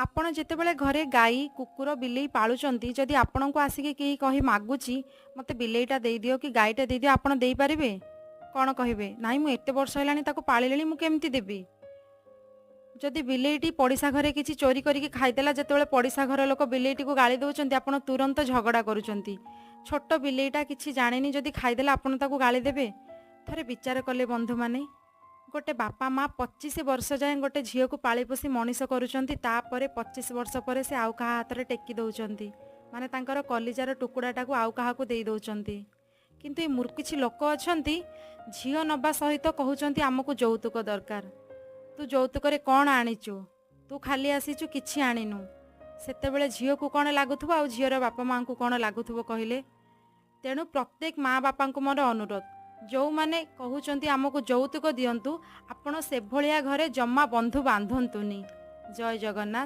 ଆପଣ ଯେତେବେଳେ ଘରେ ଗାଈ, କୁକୁର, ବିଲେଇ ପାଳୁଛନ୍ତି, ଯଦି ଆପଣଙ୍କୁ ଆସିକି କେହି କହି ମାଗୁଛି, "ମୋତେ ବିଲେଇଟା ଦେଇଦିଅ କି ଗାଈଟା ଦେଇଦିଅ", ଆପଣ ଦେଇପାରିବେ? କ'ଣ କହିବେ? "ନାଇଁ, ମୁଁ ଏତେ ବର୍ଷ ହେଲାଣି ତାକୁ ପାଳିଲିଣି, ମୁଁ କେମିତି ଦେବି?" ଯଦି ବିଲେଇଟି ପଡ଼ିଶା ଘରେ କିଛି ଚୋରି କରିକି ଖାଇଦେଲା, ଯେତେବେଳେ ପଡ଼ିଶା ଘର ଲୋକ ବିଲେଇଟିକୁ ଗାଳି ଦେଉଛନ୍ତି, ଆପଣ ତୁରନ୍ତ ଝଗଡ଼ା କରୁଛନ୍ତି। ଛୋଟ ବିଲେଇଟା କିଛି ଜାଣିନି, ଯଦି ଖାଇଦେଲା, ଆପଣ ତାକୁ ଗାଳି ଦେବେ? ଥରେ ବିଚାର କଲେ ବନ୍ଧୁମାନେ, ଗୋଟେ ବାପା ମା 25 ବର୍ଷ ଯାଏଁ ଗୋଟେ ଝିଅକୁ ପାଳି ପୋଷି ମଣିଷ କରୁଛନ୍ତି। ତାପରେ 25 ବର୍ଷ ପରେ ସେ ଆଉ କାହା ହାତରେ ଟେକି ଦେଉଛନ୍ତି, ମାନେ ତାଙ୍କର କଲିଜାର ଟୁକୁଡ଼ାଟାକୁ ଆଉ କାହାକୁ ଦେଇ ଦେଉଛନ୍ତି। କିନ୍ତୁ ଏ କିଛି ଲୋକ ଅଛନ୍ତି, ଝିଅ ନେବା ସହିତ କହୁଛନ୍ତି, "ଆମକୁ ଯୌତୁକ ଦରକାର।" ତୁ ଯୌତୁକରେ କ'ଣ ଆଣିଛୁ? ତୁ ଖାଲି ଆସିଛୁ, କିଛି ଆଣିନୁ। ସେତେବେଳେ ଝିଅକୁ କ'ଣ ଲାଗୁଥିବ ଆଉ ଝିଅର ବାପା ମାଆଙ୍କୁ କ'ଣ ଲାଗୁଥିବ କହିଲେ? ତେଣୁ ପ୍ରତ୍ୟେକ ମା ବାପାଙ୍କୁ ମୋର ଅନୁରୋଧ, ଯେଉଁମାନେ କହୁଛନ୍ତି ଆମକୁ ଯୌତୁକ ଦିଅନ୍ତୁ, ଆପଣ ସେଭଳିଆ ଘରେ ଜମା ବନ୍ଧୁ ବାନ୍ଧନ୍ତୁନି। ଜୟ ଜଗନ୍ନାଥ।